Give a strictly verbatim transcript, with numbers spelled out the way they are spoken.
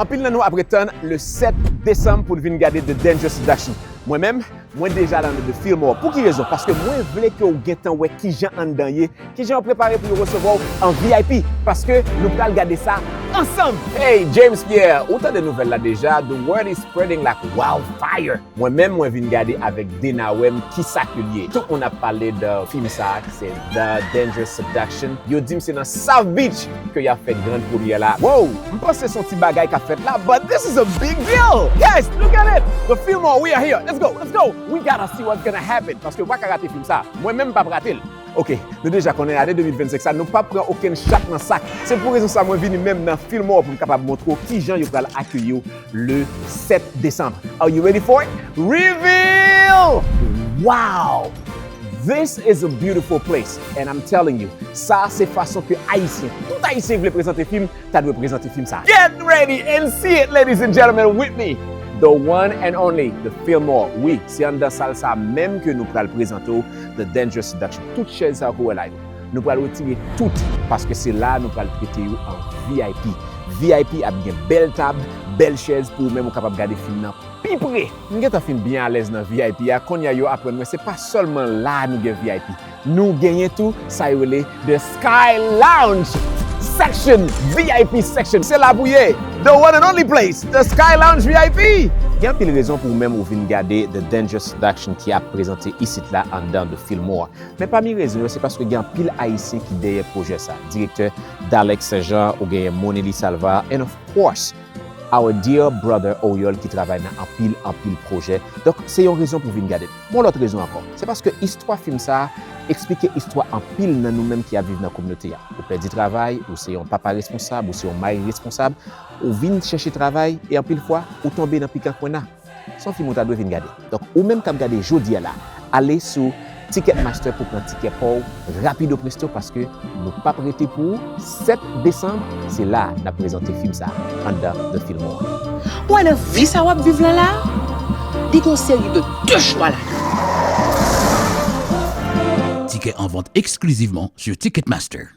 Anpil nan nou ap ret tann le sèt desanm pou n vin gade The Dangerous Seduction. Mwen menm, mwen deja nan The Fillmore. Pou ki rezon? Paske mwen vle ke w gentan wè kijan anndan ye, kijan yo prepare pou yo resevwa w an V I P. Paske nou pral gade sa ansanm. Hey, James Pierre, ou tande nouvèl la deja? The word is spreading like wildfire. Mwen menm, mwen vin gade avèk Dena wè m kisa ke l ye. Tout moun ap pale de fim sa a ki se The Dangerous Seduction. Yo di m se nan South Beach ke y ap fè grand premyè la. Wow! M panse se yon ti bagay k ap fèt la, but this is a big deal! Guys, look at it! The Fillmore, we are here! Let's go! Let's go! We gotta see what's gonna happen! Paske w pa ka rate fim sa. Mwen menm, m p ap rate l. Ok, nou deja konnen ane de mil vennsenk sa, nou p ap pran okenn chat nan sak. Se pou rezon sa mwen vini menm nan Fillmore pou m kapab montre w kijan yo pral akeyi w le sèt desanm. Are you ready for it? Reveal! Wow! This is a beautiful place, and I'm telling you, sa se fason ke Ayisyen, tout Ayisyen vle prezante fim, ta dwe prezante fim sa. Get ready and see it, ladies and gentlemen, with me. The one and only, The Fillmore. Wi, se anndan sal sa menm ke nou pral prezante w The Dangerous Seduction. Tout chèz sa yo ke w wè la yo, nou pral retire tout, paske se la nou pral trete yo an V I P. V I P ap gen bèl tab, bèl chèz pou ou menm ou kapab gade fim nan pi pre. M gentan fin byen alèz nan V I P a, kounye a yo aprann mwen se pa sèlman la nou gen V I P. Nou genyen tou sa yo rele The Sky Lounge Section, V I P Section. Se la pou ye. The one and only place, The Sky Lounge V I P. Gen anpil rezon pou ou menm ou vin gade The Dangerous Seduction ki ap prezante isit la anndan The Fillmore. Men pami rezon yo, se paske gen anpil Ayisyen ki dèyè pwojè sa. Direktè Dalex Saint Jean, ou genyen Monely Salva, and of course, our dear brother Oriol ki travay nan anpil, anpil pwojè. Donk, se yon rezon pou vin gade l. Yon lòt rezon ankò, se paske istwa fim sa a eksplike istwa anpil nan nou menm ki ap viv nan kominote a. Ou pèdi travay, ou se yon papa responsab, ou se yon mari responsab, ou vin chèche travay, e anpil fwa, ou tonbe nan pikan kwenna. Se yon fim ou ta dwe vin gade. Donk, ou menm k ap gade jodi a la, ale sou Ticketmaster pou pran tikè pa w rapido presto, paske nou p ap rete pou ou. Sèt desanm, se la n ap prezante fim sa a anndan The Fillmore. Ou wè nan vi sa w ap viv la la, li gen yon seri de de chwa ladan. Ticket en vente exclusivement sur Ticketmaster.